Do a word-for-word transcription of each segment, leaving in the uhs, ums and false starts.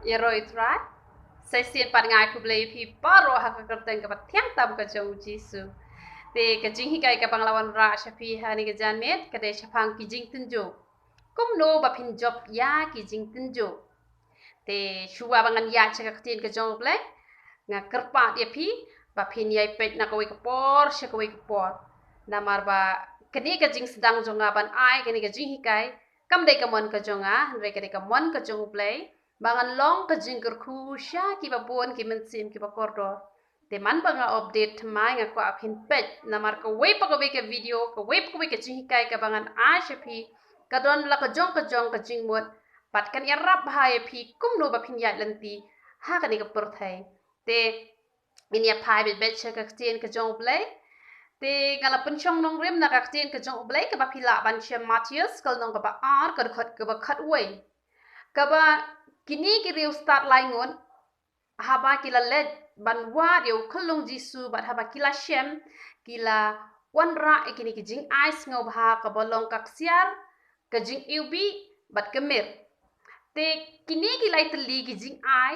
Ïaroh ïa u Trai. Sa shisien pat nga ai khublei ïa phi baroh ha ka kyrteng kaba thiang tam ka jong u Jisu. Te ka jinghikai kaba nga la wanrah sha phi ha kane ka janmiet ka dei shaphang ki jingtynjuh. Kumno ba phin jop ïa ki jingtynjuh. Te shuwa ba ngan ïaid sha ka ktien ka jong u Blei, nga kyrpad ïa phi ba phin ïai peit na kawei ka por sha kawei ka por. Namar ba kane ka jingsdang jong nga ban ai kane ka jinghikai kam dei ka mon ka jong nga, hynrei ka dei ka mon ka jong u Blei, ba ngan long ka jingkyrkhu sha kiba bun ki mynsiem kiba kordor. Te man ba nga update thymmai, nga kwah phin peit namar kawei pa kawei ka video, kawei pa kawei ka jinghikai kaba ngan ai sha phi, ka don la ka jong ka jong ka jingmut, bad kan ïarap bha ïa phi kumno ba phin ïaid lynti ha kane ka pyrthei. Te ngin ïa phai beit beit sha ka ktien ka jong u Blei. Te nga la pynshong nongrim na ka ktien ka jong u Blei kaba phi lah ban shem, Mathaios ka lynnong kaba ar, ka dkhot kaba khatwei. Kaba kine ki riewstad laingut, haba ki la leit ban wad ïa u khyllung Jisu bad haba ki la shem, ki la wanrah ïa kine ki jingai sngewbha kaba long ka ksiar, ka jingiwbih bad ka mir. Te kine ki lai tylli ki jingai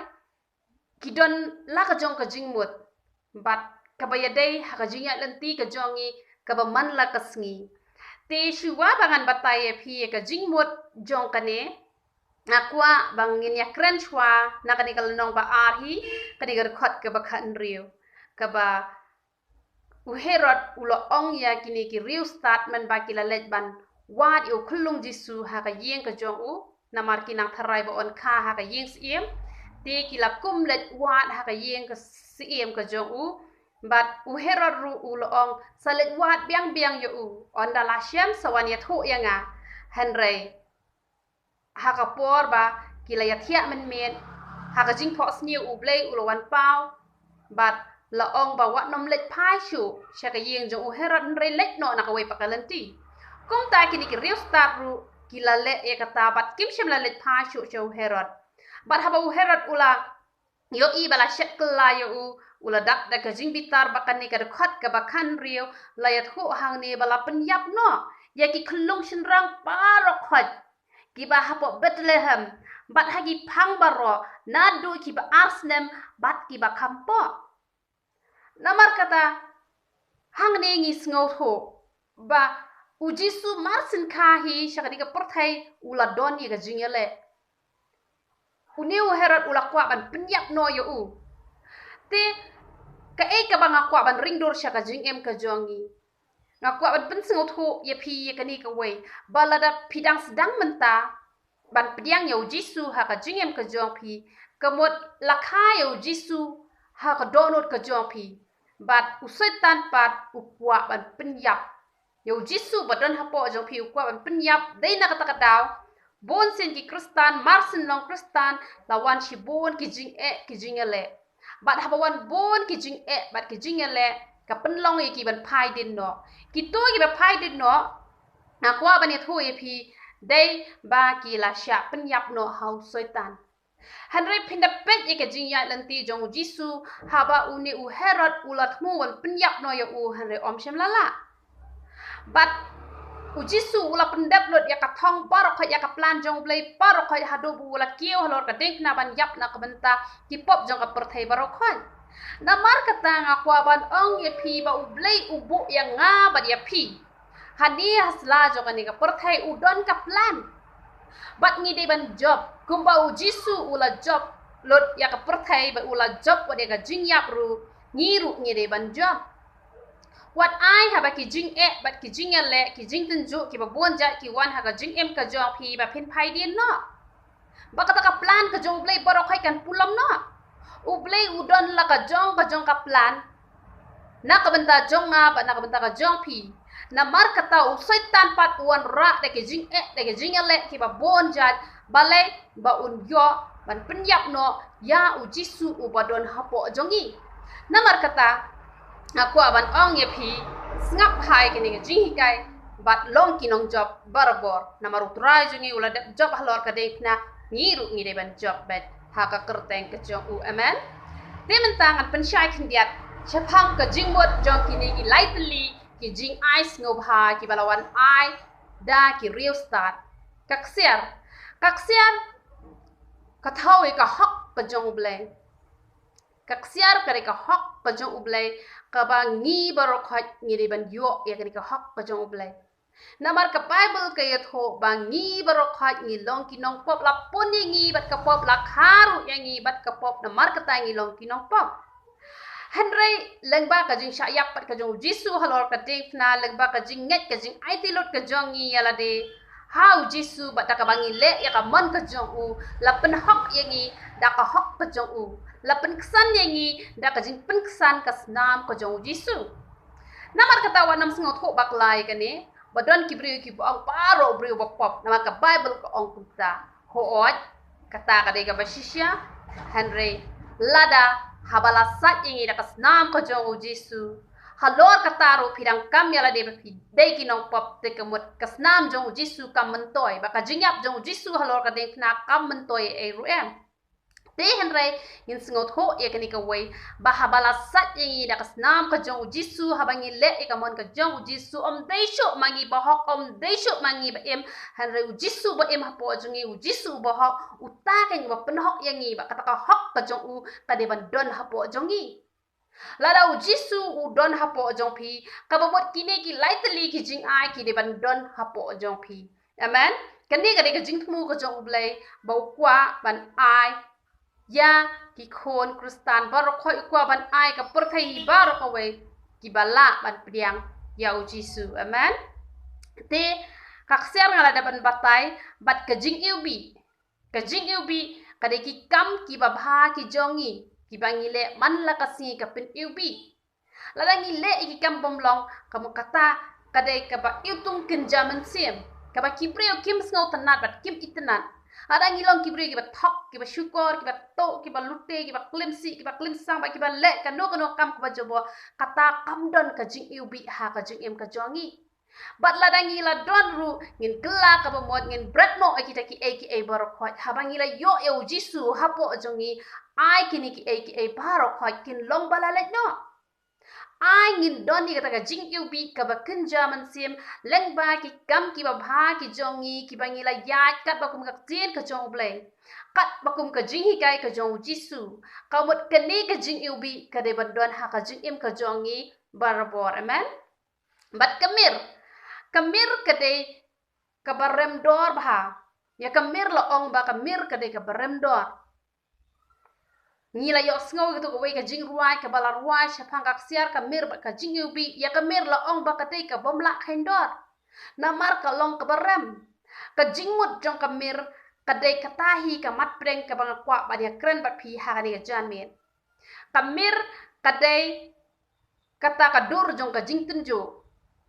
ki don la ka jong ka jingmut, bad kaba ïadei ha ka jingïaid lynti ka jong ngi kaba man la ka sngi. Te shuwa ba ngan batai ïa phi ïa ka jingmut jong kane, nga kwah ba ngin ïa kren shuwa na kane ka lynnong ba ar hi, kane ka dkhot kaba khathynriew. Kaba u Herod u la ong ïa kine ki riewstad man ba ki la leit ban wad ïa u khyllung Jisu ha ka ïing ka jong u, namar ki nang tharai ba yn kha ha ka ïing syiem. Te ki la kum leit wad ha ka ïing ka syiem ka jong u. Bad u Herod ruh u la ong, sa leit wad biang biang ïa u, ynda la shem sa wan ïathuh ïa nga. Hynrei ha ka por ba ki la ïathiah mynmiet, ha ka jingphohsniew u Blei u la wan paw, bad la ong ba wat nym leit phai shuh sha ka ïing jong u Herod, hynrei leit noh na kawei pat ka lynti. Kumta kine ki riewstad ruh ki la leh ïa kata bad kim shym la leit phai shuh sha u Herod. Bad haba u Herod u la ïohi ba la shet kylla ïa u, u la dap da ka jingbitar bad kane ka dkhot kaba khathynriew la ïathuh hangne ba la pynïap noh ïa ki khyllung shynrang baroh khoit kiba hapoh Bethlehem, bad ha ki phang baroh, naduh kiba ar snem bad kiba kham poh. Namar kata, hangne ngi sngewthuh ba u Jisu mar syn kha hi sha kane ka pyrthei u la don ïa ka jingïaleh. Une u Herod u la kwah ban pynïap noh ïa u. Te kaei kaba nga kwah ban ring dur sha ka jingim ka jong ngi, nga kwah ban pynsngewthuh ïa phi ïa kane kawei, ba lada phi dang sdang mynta ban pdiang ïa u Jisu ha ka jingim ka jong phi, ka mut la kha ïa u Jisu ha ka dohnud ka jong phi, bad u Soitan pat u kwah ban pynïap ïa u Jisu ba don hapoh jong phi, u kwah ban pynïap. Dei na kata ka daw, bun sien ki Khristan, mar syn long Khristan, la wan shibun ki jingeh ki jingïaleh. Bad haba wan bun ki jingeh bad ki jingïaleh, ka pynlong ïa ki ban phai dien noh. Kito kiba phai dien noh, nga kwah ban ïathuh ïa phi, dei ba ki la shah pynïap noh ha u Soitan. Hynrei phin da peit ïa ka jingïaid lynti jong u Jisu, haba une u Herod u la thmu ban pynïap noh ïa u, hynrei ym shym la lah. Bad u Jisu u la pyndep lut ïa ka thong baroh khoit, ïa ka plan jong u Blei baroh khoit, haduh ba u la kiew halor ka diengphna ban ïap na ka bynta ki pop jong ka pyrthei baroh khoit. Namar kata nga kwah ban ong ïa phi ba u Blei u buh ïa nga bad ïa phi. Hangne ha sla jong kane ka pyrthei u don ka plan. Bad ngi dei ban jop kumba u Jisu u la jop lut ïa ka pyrthei, bad u la jop wat ïa ka jingïap ruh, ngi ruh ngi dei ban jop. Wat ai haba ki jingeh bad ki jingïaleh, ki jingtynjuh kiba bun jait ki wan ha ka jingim ka jong phi, ba phin phai dien noh. Ba kata ka plan ka jong u Blei baroh khoit kan pulom noh. U Blei u don la ka jong ka jong ka plan na ka bynta jong nga bad na ka bynta ka jong phi. Namar kata u Soitan pat u wanrah da ki jingeh, da ki jingïaleh kiba bun jait, balei? Ba un ïoh ban pynïap noh ïa u Jisu uba don hapoh jong ngi. Namar kata nga kwah ban ong ïa phi, sngap bha ïa kine ki jinghikai bad long ki nongjop barabor. Namar u Trai jong ngi u la dep jop halor ka diengphna, ngi ruh ngi dei ban jop beit ha ka kyrteng ka jong u. Amen. Te mynta ngan pynshai khyndiat shaphang ka jingmut jong kine ki lai tylli ki jingai sngewbha kiba la wan ai da ki riewstad. Ka ksiar. Ka ksiar ka thaw ïa ka hok ka jong U Blei. Ka ksiar ka dei ka hok ka jong U Blei, kaba ngi baroh khoit ngi dei ban ïoh ïa kane ka hok ka jong U Blei. Namar ka Baibl ka ïathuh ba ngi baroh khoit ngi long ki nongpop, la pun ïa ngi bad ka pop, la kha ruh ïa ngi bad ka pop, namar kata ngi long ki nongpop. Hynrei lyngba ka jingshah ïap pat ka jong U Jisu halor ka diengphna, lyngba ka jingngeit ka jingaiti lut ka jong ngi ïa lade ha U Jisu bad da kaba ngi leh ïa ka mon ka jong u, la pynhok ïa ngi da ka hok ka jong u, la pynksan ïa ngi da ka jingpynksan ka snam ka jong U Jisu. Namar kata wat nym sngewthuh bakla ïa kane, ba don ki briew kiba ong baroh briew ba pop, namar ka Baibl ka ong kumta. Hooid, kata ka dei kaba shisha, hynrei lada haba la sait ïa ngi da ka snam ka jong U Jisu, halor kata ruh phi dang kam ïa lade ba phi dei ki nongpop, te ka mut ka snam jong U Jisu kam myntoi, ba ka jingïap jong U Jisu halor ka diengphna kam myntoi ei ruh em. Te hynrei ngin sngewthuh ïa kane kawei, ba haba la sait ïa ngi da ka snam ka jong U Jisu, haba ngi leh ïa ka mon ka jong U Jisu, ym dei shuh ma ngi bahok, ym dei shuh ma ngi ba im, hynrei U Jisu ba im hapoh jong ngi, U Jisu ba hok, uta keiñ uba pynhok ïa ngi, ba kata ka hok ka jong u ka dei ban don hapoh jong ngi. Lada U Jisu u don hapoh jong phi, kaba mut kine ki lai tylli ki jingai ki dei ban don hapoh jong phi. Amen. Kane ka dei ka jingthmu ka jong U Blei, ba u kwah ban ai ïa ki khun Khristan baroh khoit, u kwah ban ai ka pyrthei hi baroh kawei kiba lah ban pdiang ïa U Jisu. Amen. Te ka ksiar nga la dep ban batai bad ka jingiwbih. Ka jingiwbih ka dei ki kam kiba bha ki jong ngi, kiba ngi leh man la ka sngi ka pyniwbih. Lada ngi leh ïa ki kam bym long, ka mut kata ka dei kaba iwtung kynja mynsiem, kaba ki briew kim sngewtynnad bad kim itynnad. Lada ngi long ki briew kiba thok, kiba shukor, kiba tuh, kiba lute, kiba klim sih, kiba klim sang, bad kiba leh kano kano kam kaba jubor, kata kam don ka jingiwbih ha ka jingim ka jong ngi. Bad lada ngi la don ruh, ngin kylla kaba mut, ngin bret noh ïa kita kiei kiei baroh khoit. Haba ngi la ïoh ïa U Jisu hapoh jong ngi, ai kine kiei kiei baroh khoit kin long ba la leit noh. Ai ngin don ïa kata ka jingiwbih kaba kynja mynsiem lyngba ki kam kiba bha ki jong ngi, kiba ngi la ïaid katba kum ka ktien ka jong U Blei, katba kum ka jinghikai ka jong U Jisu. Ka mut kane ka jingiwbih ka dei ban don ha ka jingim ka jong ngi barabor. Amen. Bad ka mir, ka mir ka dei kaba rem dor bha. Ïa ka mir la ong ba ka mir ka dei kaba rem dor. Ngi la ïohsngew ïa katu kawei ka jingrwai kaba la rwai shaphang ka ksiar ka mir bad ka jingiwbih. Ïa ka mir la ong ba ka dei ka bym lah kheiñ dor, namar ka long kaba rem. Ka jingmut jong ka mir ka dei kata hi ka mat pdeng kaba nga kwah ban ïakren bad phi ha kane ka janmiet. Ka mir ka dei kata ka dur jong ka jingtynjuh.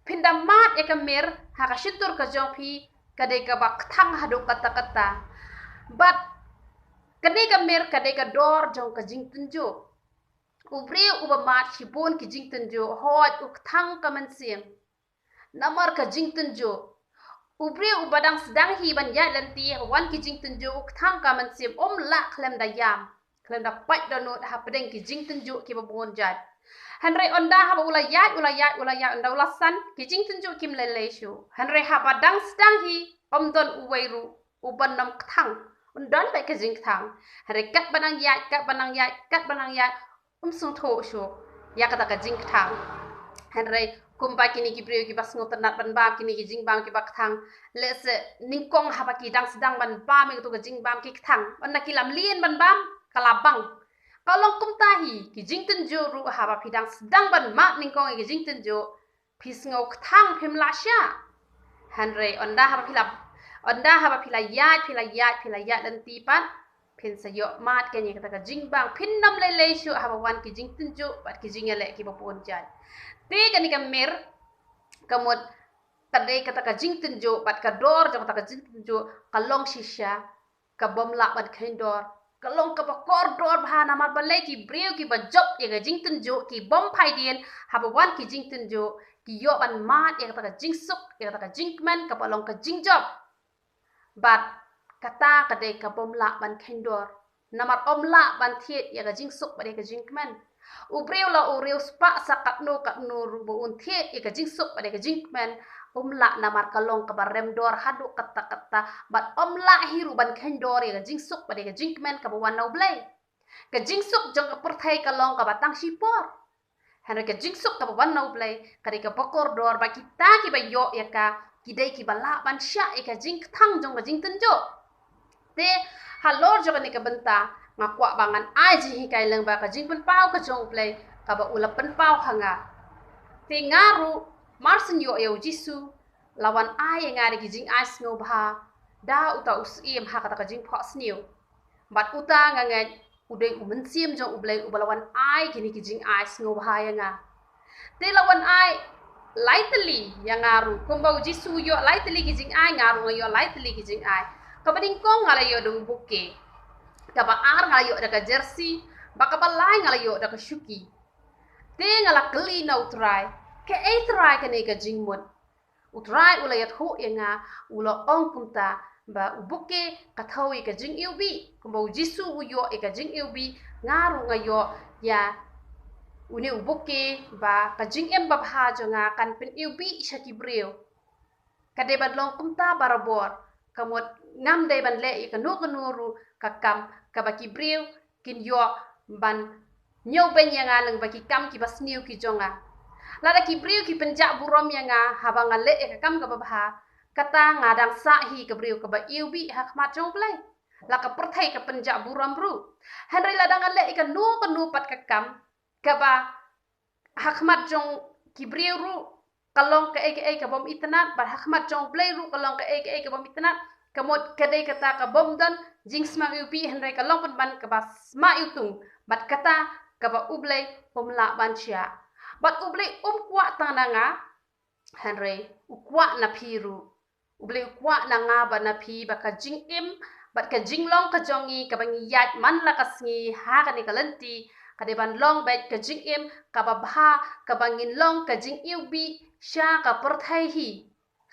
Phin da mad ïa ka mir ha ka shyntur ka jong phi, ka dei kaba kthang haduh katta katta. Bad kane ka mir ka dei ka dor jong ka jingtynjuh. U briew uba mad shibun ki jingtynjuh, hooid u kthang ka mynsiem. Namar ka jingtynjuh. U briew uba dang sdang hi ban ïaid lynti, haba wan ki jingtynjuh u kthang ka mynsiem, um lah khlem da ïam, khlem da pait dohnud hapdeng ki jingtynjuh kiba bun jait. Hynrei ynda haba u la ïaid, u la ïaid, u la ïaid, ynda u la san, ki jingtynjuh kim lei lei shuh. Hynrei haba dang sdang hi, ym don uwei ruh uban ym kthang. Un don beit ka jingkthang. Hynrei katba nang ïaid, katba nang ïaid, katba nang ïaid, um sngewthuh shuh ïa kata ka jingkthang. Hynrei kumba kine ki briew kiba sngewtynnad ban bam kine ki jingbam kiba kthang, lehse nyngkong haba ki dang sdang ban bam ïa katu ka jingbam ki kthang, ynda ki la mlien ban bam, ka la bang. Ka long kumta hi ki jingtynjuh ruh, haba phi dang sdang ban mad nyngkong ïa ki jingtynjuh, phi sngew kthang, phim lah shah. Hynrei ynda haba phi la, ynda haba phi la ïaid, phi la ïaid, phi la ïaid lynti pat, phin sa ïoh mad keiñ ïa kata ka jingbam, phin ym lei lei shuh haba wan ki jingtynjuh bad ki jingïaleh kiba bun jait. Te kane ka mir, ka mut, ka dei kata ka jingtynjuh bad ka dor jong kata ka jingtynjuh ka long shisha ka bym lah ban kheiñ dor. Ka long kaba kordor bha, namar balei ki briew kiba jop ïa ka jingtynjuh ki bym phai dien, haba wan ki jingtynjuh ki ïoh ban mad ïa kata ka jingsuk, ïa kata ka jingkmen kaba long ka jingjop. Bad kata ka dei ka bym lah ban kheiñ dor, namar ym lah ban thied ïa ka jingsuk bad ïa ka jingkmen. U briew la u riewspah sa katno katno ruh, ba un thied ïa ka jingsuk bad ïa ka jingkmen, um lah namar ka long kaba rem dor haduh katta katta, bad um lah hi ruh ban kheiñ dor ïa ka jingsuk bad ïa ka jingkmen kaba wan na U Blei. Ka jingsuk jong ka pyrthei ka long kaba tang shipor. Hynrei ka jingsuk kaba wan na U Blei ka dei kaba kordor, bad kita kiba ïoh ïa ka ki dei kiba lah ban shah ïa ka jingkthang jong ka jingtynjuh. Te halor jong kane ka bynta nga kwah ba ngan ai jinghikai lyngba ka jingpynpaw ka jong U Blei kaba u la pynpaw ha nga. Te nga ruh mar syn ïoh ïa U Jisu, la wan ai ïa nga da ki jingai sngewbha da uta u Syiem ha kata ka jingphohsniew. Bad uta nga ngeit u dei u Mynsiem jong U Blei uba la wan ai kine ki jingai sngewbha ïa nga. Te la wan ai lai tylli ïa nga ruh, kumba U Jisu u ïoh lai tylli ki jingai, nga ruh nga ïoh lai tylli ki jingai. Kaba nyngkong nga la ïoh da u bouquet. Kaba ar nga la ïoh da ka jersey, bad kaba lai nga la ïoh da ka shuki. Te nga la kylli na U Trai, kaei Trai kane ka jingmut? U Trai u la ïathuh ïa nga, u la ong kumta, ba u bouquet ka thew ïa ka jingiwbih, kumba U Jisu u ïoh ïa ka jingiwbih, nga ruh nga ïoh ïa une u bouquet, ba ka jingim babha jong nga kan pyniwbih sha ki briew. Ka dei ban long kumta barabor, ka mut ngam dei ban leh ïa kano kano ruh ka kam kaba ki briew kin ïoh ban ñiewbeiñ ïa nga lyngba ki kam kiba sniew ki jong nga. Lada ki briew ki pynjah burom ïa nga haba nga leh ïa ka kam kaba bha, kata nga dang sah hi ka briew kaba iwbih ha khmat jong U Blei. La ka pyrthei ka pynjah burom ruh. Hynrei lada nga leh ïa kano kano pat ka kam kaba ha khmat jong ki briew ruh ka long kaei kaei ka bym itynnad, bad ha khmat jong U Blei ruh ka long kaei kaei ka bym itynnad, ka mut ka dei kata ka bym don jingsma iwbih, hynrei ka long pynban kaba sma iwtung, bad kata kaba U Blei um lah ban shah. Bad U Blei um kwah tang na nga, hynrei u kwah na phi ruh. U Blei u kwah na nga bad na phi ba ka jingim bad ka jinglong ka jong ngi kaba ngi ïaid man la ka sngi ha kane ka lynti, ka dei ban long beit ka jingim kaba bha, kaba ngin long ka jingiwbih sha ka pyrthei hi.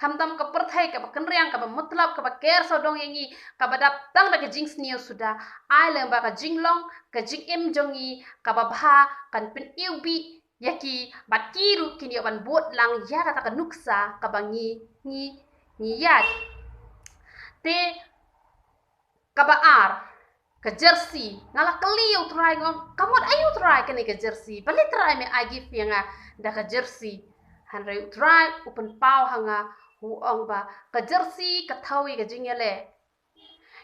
Khamtam ka pyrthei kaba kynriang, kaba mutlop, kaba ker sawdong ïa ngi, kaba dap tang da ka jingsniew suda. Ai lyngba ka jinglong ka jingim jong ngi kaba bha kan pyniwbih ïa ki, bad ki ruh kin ïoh ban bud lang ïa kata ka nuksa kaba ngi, ngi, ngi ïaid. Te kaba ar, ka jersey. Nga la kylli ïa U Trai, nga ong, ka mut aïu Trai kane ka jersey? Balei Trai me ai gift ïa nga da ka jersey? Hynrei U Trai u pynpaw ha nga, u ong ba ka jersey ka thew ïa ka jingïaleh.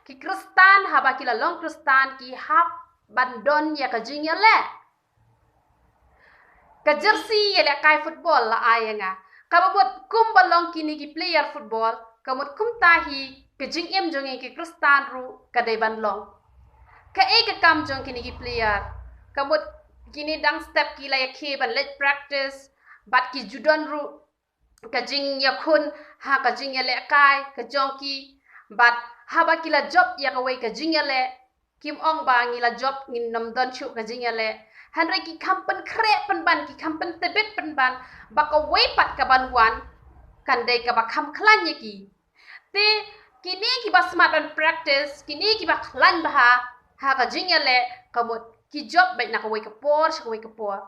Ki Khristan haba ki la long Khristan ki hap ban don ïa ka jingïaleh. Ka jersey ïalehkai football la ai ïa nga. Kaba mut kumba long kine ki player football, ka mut kumta hi ka jingim jong ngi ki Khristan ruh ka dei ban long. Kaei ka kam jong kine ki player? Ka mut kine dang step ki la ïakhie ban leit practice, bad ki ju don ruh ka jingïakhun ha ka jingïalehkai ka jong ki, bad haba ki la jop ïa kawei ka jingïaleh, kim ong ba ngi la jop, ngin nym don shuh ka jingïaleh. Hynrei ki kham pynkhreh pynban, ki kham pyntbit pynban ba kawei pat ka ban wan kan dei kaba kham khlaiñ ïa ki. Te kine kiba smat ban practice, kine kiba khlaiñ bha ha ka jingïaleh, ka mut ki jop beit na kawei ka por sha kawei ka por.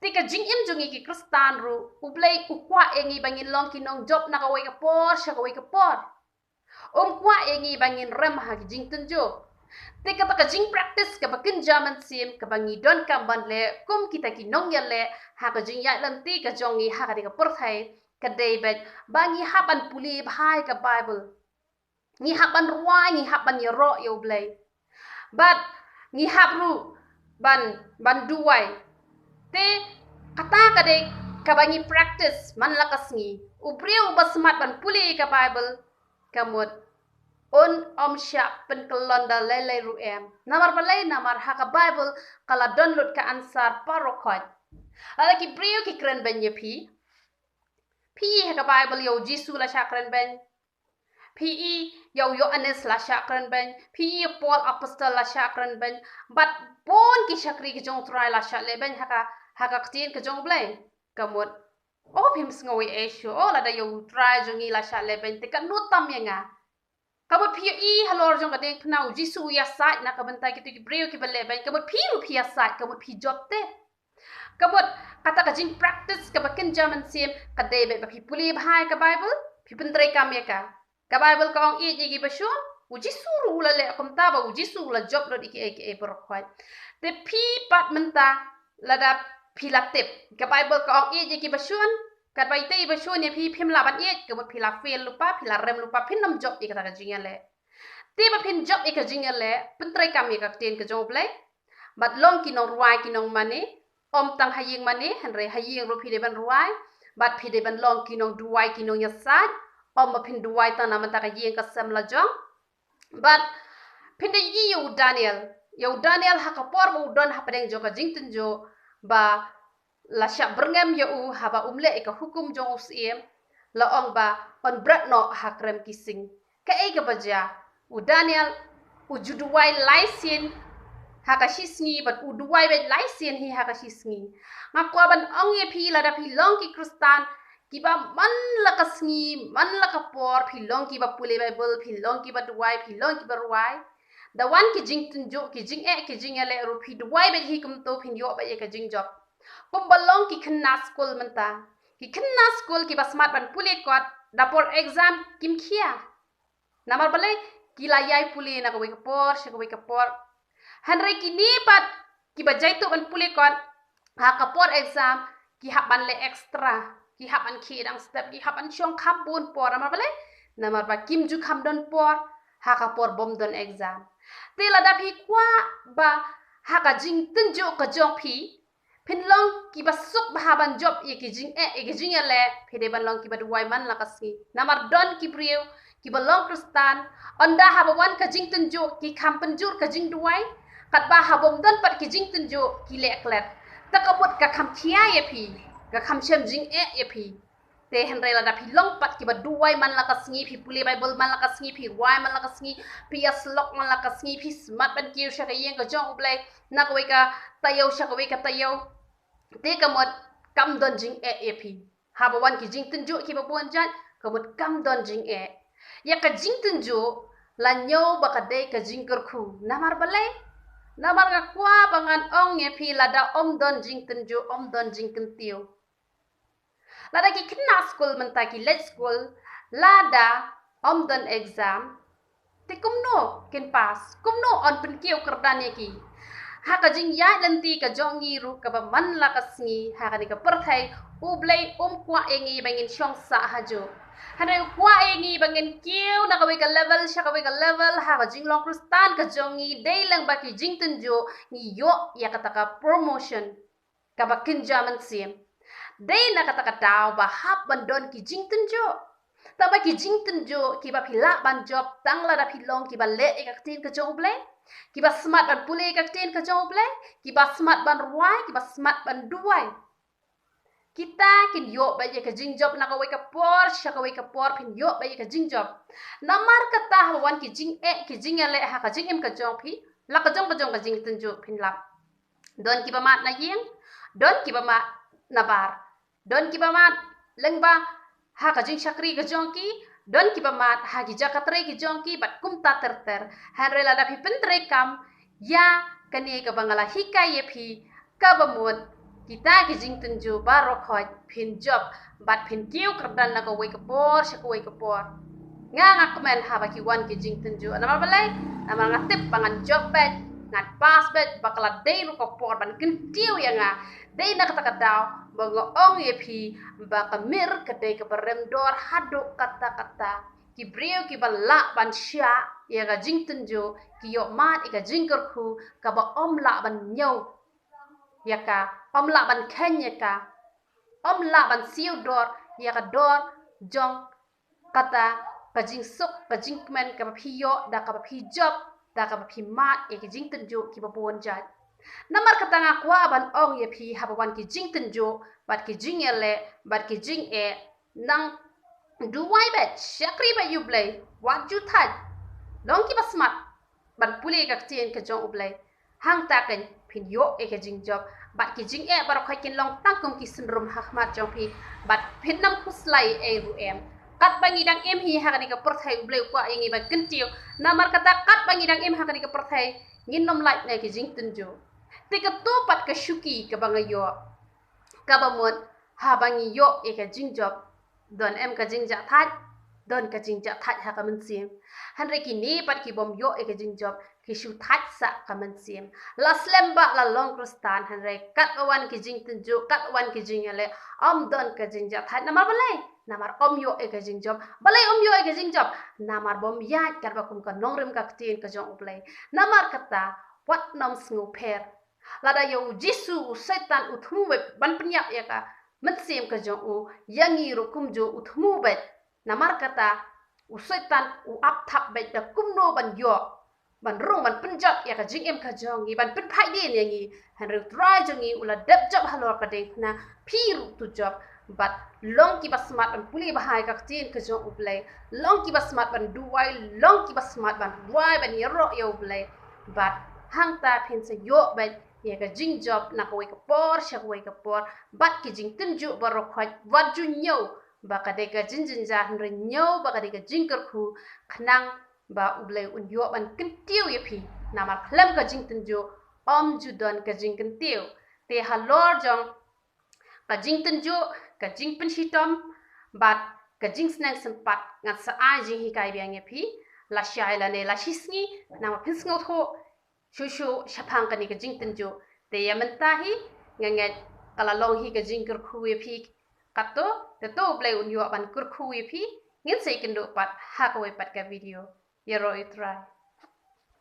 Te ka jingim jong ngi ki Khristan ruh, U Blei u kwah ïa ngi ba ngin long ki nongjop na kawei ka por sha kawei ka por. Um kwah ïa ngi ba ngin rem ha ki jingtynjuh. Te kata ka jingpractice kaba kynja mynsiem kaba ngi donkam ban leh kum kita ki nongïaleh ha ka jingïaid lynti ka jong ngi ha kane ka pyrthei, ka dei beit ba ngi hap ban pule bha ïa ka Bible. Ngi hap ban rwai, ngi hap ban ïaroh ïa U Blei. Bad ngi hap ruh ban, ban duwai. Te kata ka dei kaba ngi practice man la ka sngi. U briew uba smat ban pule ïa ka Bible, ka mut un ym shah pynkyllon da lei lei ruh em. Namar balei? Namar ha ka Bible ka la don lut ka answer baroh khoit. Lada ki briew ki kren beiñ ïa phi, phi ha ka Bible ïa U Jisu la shah kren beiñ. Phi i ïa u Ïoannis la shah kren beiñ, phi i ïa u Paul Apostle la shah kren beiñ, bad bun ki shakri ki jong U Trai la shah leh beiñ ha ka, ha ka ktien ka jong U Blei. Ka mut, o phim sngew ei ei shuh, o lada ïa U Trai jong ngi la shah leh beiñ te katno tam ïa nga. Ka mut phi ïohi halor jong ka diengphna U Jisu u ïasaid na ka bynta kito ki briew kiba leh beiñ, ka mut phi ruh phi ïasaid, ka mut phi jop te. Ka mut, kata ka jingpractice kaba kynja mynsiem, ka dei beit ba phi pule bha ïa ka Bible, phi pyntreikam ïa ka. Ka Bible ka ong ïeit ïa kiba shun, u Jisu ruh u la leh kumta ba u Jisu u la jop lut ïa kiei kiei baroh khoit. Te phi pat mynta lada phi la tip. Ka Bible ka ong ïeit ïa kiba shun, katba ïeit ïa kiba shun ïa phi phim lah ban ïeit, ka mut phi la fail lypa, phi la rem lypa, phin ym jop ïa kata ka jingïaleh. Te ba phin jop ïa ka jingïaleh, pyntreikam ïa ka ktien ka jong U Blei. Bad long ki nongrwai ki nongmane, ym tang ha ïing mane, hynrei ha ïing ruh phi dei ban rwai. Bad phi dei ban long ki nongduwai ki nongïasaid, ym ba phin duwai tang na bynta ka ïing ka sem la jong. Bad phin dei ïa u Daniel, ïa u Daniel ha ka por ba u don hapdeng jong ka jingtynjuh, ba la shah byrngem ïa u haba um leh ïa ka hukum jong u syiem, la ong ba un bret noh ha krem ki sing. Kaei kaba jia? U Daniel u ju duwai lai sien ha ka shisngi, bad u duwai beit lai sien hi ha ka shisngi. Nga kwah ban ong ïa phi, lada phi long ki Khristan kiba man la ka sngi, man la ka por, phi long kiba pule Bible, phi long kiba duwai, phi long kiba rwai, da wan ki jingtynjuh, ki jingeh, ki jingïaleh ruh phi duwai beit hi kumto, phin ïoh beit ïa ka jingjop. Kumba long ki khynnah skul mynta. Ki khynnah skul kiba smat ban pule kot, da por exam kim khia. Namar balei? Ki la ïai pule na kawei ka por sha kawei ka por. Hynrei kine pat kiba jaituh ban pule kot, ha ka por exam ki hap ban leh extra, ki hap ban khie dang step, ki hap ban shong kham bun por. Namar balei? Namar ba kim ju kham don por ha ka por bym don exam. Te lada phi kwah ba ha ka jingtynjuh ka jong phi phin long kiba suk bha ban jop ïa ki jingeh, ïa ki jingïaleh, phi dei ban long kiba duwai man la ka sngi. Namar don ki briew kiba long Khristan, ynda haba wan ka jingtynjuh ki kham pynjur ka jingduwai, katba haba ym don pat ki jingtynjuh ki leh klet. Te ka mut ka kham khia ïa phi, ka kham shem jingeh ïa phi. Te hynrei lada phi long pat kiba duwai man la ka sngi, phi pule Bible man la ka sngi, phi rwai man la ka sngi, phi ïasyllok man la ka sngi, phi smat ban kiew sha ka ïing ka jong U Blei na kawei ka taïew sha kawei ka taïew, te ka mut kam don jingeh ïa phi. Haba wan ki jingtynjuh kiba bun jait, ka mut kam don jingeh. Ïa ka jingtynjuh la ñiew ba ka dei ka jingkyrkhu. Namar balei? Namar nga kwah ba ngan ong ïa phi, lada ym don jingtynjuh, ym don jingkyntiew. Lada ki khynnah skul mynta ki leit skul, lada ym don exam, te kumno kin pass, kumno yn pynkiew kyrdan ïa ki? Ha ka jingïaid lynti ka jong ngi ruh kaba man la ka sngi ha kane ka pyrthei, U Blei um kwah ïa ngi ba ngin shong sah hajuh. Hynrei u kwah ïa ngi ba ngin kiew na kawei ka level sha kawei ka level ha ka jinglong Khristan ka jong ngi, dei lang ba ki jingtynjuh ngi ïoh ïa kata ka promotion kaba kynja mynsiem. Dei na kata ka daw ba hap ban don ki jingtynjuh. Tangba ki jingtynjuh kiba phi lah ban jop tang lada phi long kiba leh ïa ka ktien ka jong U Blei, kiba smat ban pule ïa ka ktien ka jong U Blei, kiba smat ban rwai, kiba smat ban duwai. Kita kin ïoh beit ïa ka jingjop na kawei ka por sha kawei ka por, phin ïoh beit ïa ka jingjop. Namar kata haba wan ki jingeh ki jingïaleh ha ka jingim ka jong phi, la ka jong ka jong ka jingtynjuh phin lap. Don kiba mad na ïing, don kiba mad na bar, don kiba mad lyngba ha ka jingshakri ka jong ki, don kiba mad ha ki jaka trei ki jong ki, bad kumta ter ter. Hynrei lada phi pyntreikam ïa kane kaba nga la hikai ïa phi, kaba mut kita ki jingtynjuh baroh khoit phin jop bad phin kiew kyrdan na kawei ka por sha kawei ka por. Nga nga kmen haba ki wan ki jingtynjuh. Namar balei? Namar nga tip ba ngan jop beit, ngan pass beit, ba ka la dei ruh ka por ban kyntiew ïa nga. Dei na kata ka daw ba nga ong ïa phi ba ka mir ka dei kaba rem dor haduh katta katta. Ki briew kiba lah ban shah ïa ka jingtynjuh ki ïoh mad ïa ka jingkyrkhu kaba ym lah ban ñiew ïa ka, ym lah ban kheiñ ïa ka, ym lah ban siew dor ïa ka dor jong kata ka jingsuk, ka jingkmen kaba phi ïoh da kaba phi jop, da kaba phi mad ïa ki jingtynjuh kiba bun jait. Namar kata nga kwah ban ong ïa phi, haba wan ki jingtynjuh bad ki jingïaleh bad ki jingeh, nang duwai beit, shakri beit ïa U Blei, wat ju thait. Long kiba smat ban pule ïa ka ktien ka jong U Blei. Hangta kan phin ïoh ïa ka jingjop bad ki jingeh baroh khoit kin long tang kum ki synrum ha khmat jong phi, bad phin ym khuslai ei ruh em. Katba ngi dang im hi ha kane ka pyrthei, U Blei u kwah ïa ngi ban kyntiew. Namar kata katba ngi dang im ha kane ka pyrthei, ngin ym lait na ki jingtynjuh. Te kato pat ka shuki kaba nga ïoh. Kaba mut, haba ngi ïoh ïa ka jingjop, don em ka jingjahthait, don ka jingjahthait ha ka mynsiem. Hynrei kine pat ki bym ïoh ïa ka jingjop, ki shu thait sa ka mynsiem. La slem bha la long Khristan, hynrei katba wan ki jingtynjuh, katba wan ki jingïaleh, ym don ka jingjahthait. Namar balei? Namar ym ïoh ïa ka jingjop. Balei ym ïoh ïa ka jingjop? Namar bym ïaid katba kum ka nongrim ka ktien ka jong U Blei. Namar kata, wat nym sngewpher. Lada ïa u Jisu u Soitan u thmu beit ban pynïap ïa ka mynsiem ka jong u, ïa ngi ruh kumjuh u thmu beit. Namar kata, u Soitan u ap thap beit da kumno ban ïoh, ban rung, ban pynjot ïa ka jingim ka jong ngi, ban pynphai dien ïa ngi. Hynrei U Trai jong ngi u la dep jop halor ka diengphna, phi ruh to jop. Bad long kiba smat ban pule bha ïa ka ktien ka jong U Blei. Long kiba smat ban duwai, long kiba smat ban duwai, ban ïaroh ïa U Blei. Bad hangta phin sa ïoh beit ïa ka jingjop na kawei ka por sha kawei ka por. Bad ki jingtynjuh baroh khoit, wat ju ñiew ba ka dei ka jingjynjar, hynrei ñiew ba ka dei ka jingkyrkhu, khnang ba U Blei un ïoh ban kyntiew ïa phi. Namar khlem ka jingtynjuh, ym ju don ka jingkyntiew. Te halor jong ka jingtynjuh, ka jingpynshitom, bad ka jingsneng sympat, ngan sa ai jinghikai biang ïa phi, lashai lane lashisngi, namar phin sngewthuh shuh shuh shaphang kane ka jingtynjuh. Te ïa mynta hi, nga ngeit ka la long hi ka jingkyrkhu ïa phi katto, te to U Blei un ïoh ban kyrkhu ïa phi, ngin sa ïakynduh pat ha kawei pat ka video. Ïaroh ïa U Trai.